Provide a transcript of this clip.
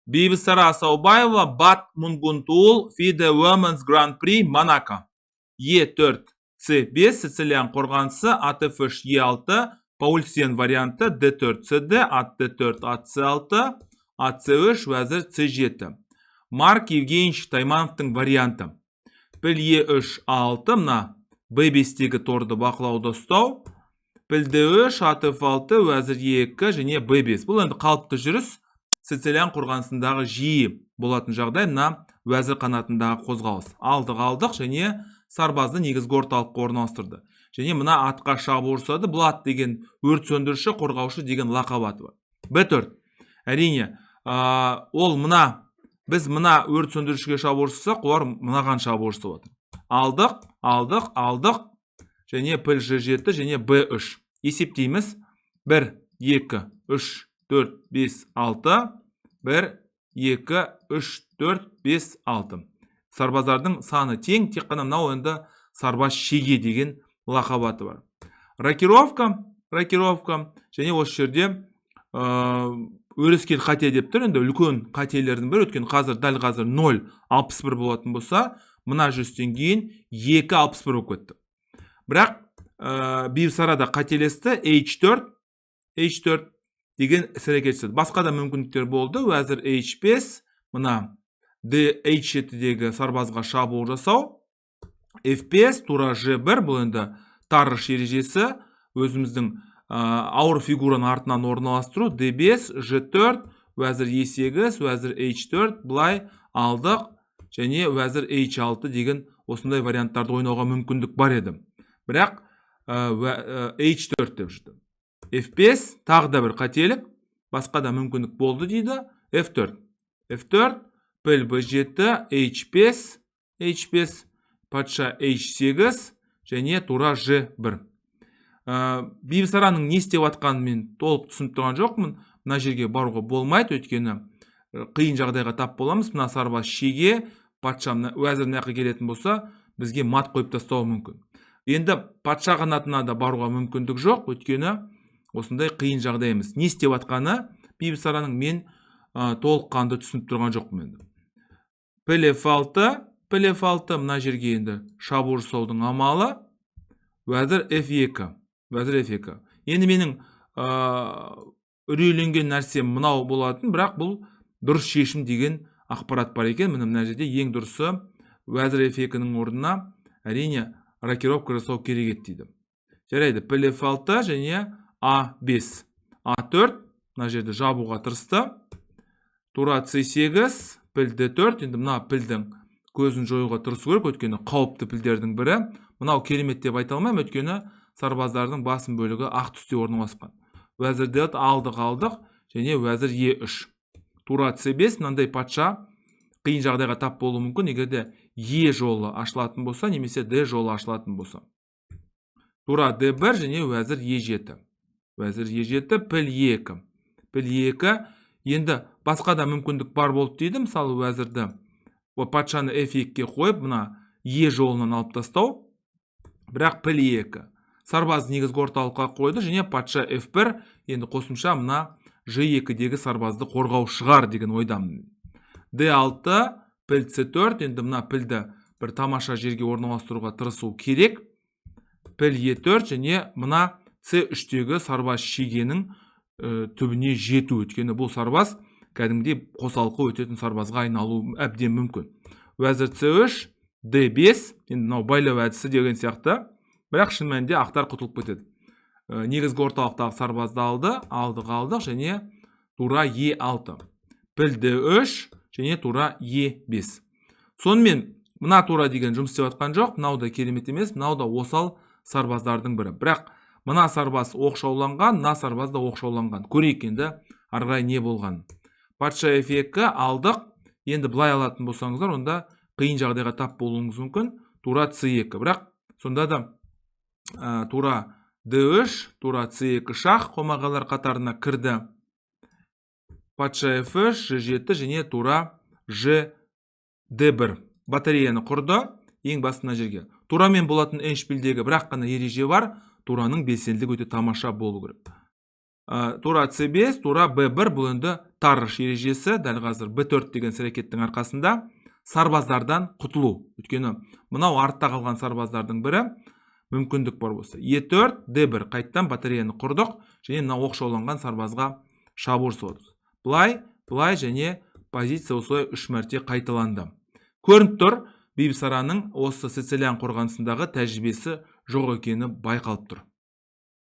Бибісара Асаубаева, Бат Мунгунтуул, ФИДЕ Women's Grand Prix, Монако. Е4, С5, Сицилиан қорғанысы, ат F3, Е6, Паульсен варианты, Д4, СД, ат Д4, ат С6, ат С3, уәзір С7. Марк Евгеньевич Таймановтың варианты. Піл Е3, А6, мына Б5-тегі торды бақылауда ұстау. Піл Д3, ат F6, уәзір Е2 және Б5. Бұл енді қалыпты жүріс. Сицилиан қорғанысындағы жиі болатын жағдай мына уәзір қанатындағы қозғалыс. Алдық, алдық және сарбазды негізгі орталыққа орналастырды. Және мына атқа шабуыл жасады. Бұл ат деген өрт сөндіруші, қорғаушы деген лақап аты бар. Б4. Әрине, ол мына біз мына өрт сөндірушіге шабуыл жасасақ, олар мынаған шабуыл жасап отыр. Алдық, алдық, алдық және піл Ж7 және Б3. Есептейміз. 1, 2, 3, 4, 5, 6. 1, 2, 3, 4, 5, 6. Сарбаздардың саны тең, тек қана мынау енді сарбаз шеге деген лақап аты бар. Рокировка, рокировка және осы жерде өрескел қате деп тұр. Енді үлкен қателердің бірі, өйткені қазір, дәл қазір 0,61 болатын болса, мына жүрістен кейін 2,61 болып кетті. Бірақ Бибісара да қателесті. H4, H4 деген іс әрекет жасады. Басқа да мүмкіндіктер болды. Уәзір H5, мына D H7-дегі сарбазға шабуыл жасау. F5, тура G1, бұл енді Таррыш ережесі, өзіміздің ауыр фигураны артынан орналастыру. D5, G4, уәзір E8, уәзір H4, былай алдық және уәзір H6 деген осындай варианттарды ойнауға мүмкіндік бар еді. Бірақ H4 деп жүрді. F5 тағы да бір қателік, басқа да мүмкіндік болды дейді. F4, F4, піл B7, H5, H5, патша H8 және тура G1. Бибісараның не істеп жатқанын мен толық түсініп тұрған жоқпын. Мына жерге баруға болмайды, өйткені қиын жағдайға тап боламыз. Мына сарбаз шеге, патша мына уәзір мына жаққа келетін болса, бізге мат қойып тастауы мүмкін. Енді патша қанатына да баруға мүмкіндік жоқ, өйткені осындай қиын жағдай емес. Не істеп жатқаны Бибісараның, мен толыққанды түсініп тұрған жоқпын енді. Піл F6, піл F6, мына жерге енді шабуыл жасаудың амалы уәзір F2, уәзір F2. Енді менің үрейленген нәрсем мынау болатын, бірақ бұл дұрыс шешім деген ақпарат бар екен. Міне, мына жерде ең дұрысы уәзір F2-нің орнына, әрине, рокировка жасау керек еді дейді. Жарайды, піл F6 және А5, А4, мына жерді жабуға тырысты. Тура С8, піл Д4. Енді мына пілдің көзін жоюға тырысу керек, өйткені қауіпті пілдердің бірі. Мынау керемет деп айта алмаймын, өйткені сарбаздардың басым бөлігі ақ түсте орналасқан. Уәзір Д, алдық, алдық және уәзір Е3, тура С5. Мынандай патша қиын жағдайға тап болуы мүмкін, егер де Е жолы ашылатын болса немесе Д жолы ашылатын болса. Тура Д1 және уәзір Е7, уәзір Е7, піл Е2, піл Е2. Енді басқа да мүмкіндік бар болды дейді. Мысалы, уәзірді, патшаны F2-ге қойып, мына Е жолынан алып тастау. Бірақ піл Е2, сарбаз негізгі орталыққа қойды және патша F1. Енді қосымша мына Ж2-дегі сарбазды қорғау шығар деген ойдамын. D6, піл C4. Енді мына пілді бір тамаша жерге орналастыруға тырысу керек. Піл Е4 және мына С3-тегі сарбаз шегенің түбіне жету, өйткені бұл сарбаз кәдімгідей қосалқы өтетін сарбазға айналуы әбден мүмкін. Уәзір С3, Д5, енді мынау байлау әдісі деген сияқты, бірақ шын мәнінде ақтар құтылып кетеді. Негізгі орталықтағы сарбазды алды, алдық, алдық және тура Е6, піл Д3 және тура Е5. Сонымен, мына тура деген жұмыс істеп жатқан жоқ, мынау да керемет емес, мынау да осал сарбаздардың бірі. Бірақ мына сарбаз оқшауланған, мына сарбаз да оқшауланған. Көрейік енді ары қарай не болғанын. Патша F2, алдық. Енді былай алатын болсаңыздар, онда қиын жағдайға тап болуыңыз мүмкін. Тура С2, бірақ сонда да тура Д3, тура С2, шах қомағайлар қатарына кірді. Патша F3, Ж7 және тура Ж Д1, батареяны құрды ең басты мына жерге. Турамен болатын эндшпильдегі бірақ қана ереже бар: тураның белсенділігі өте тамаша болу керек. Тура c5, тура b1. Бұл енді Таррош ережесі. Дәл қазір b4 деген іс әрекеттің арқасында сарбаздардан құтылу, өйткені мынау артта қалған сарбаздардың бірі. Мүмкіндік бар болса, e4, d1, қайттан батареяны құрдық және мына оқшауланған сарбазға шабуыл жасап отырмыз. Былай, былай және позиция осылай үш мәрте қайталанды. Көрініп тұр, Бибісараның осы сицилиан қорғанысындағы тәжірибесі жоқ екені байқалып тұр.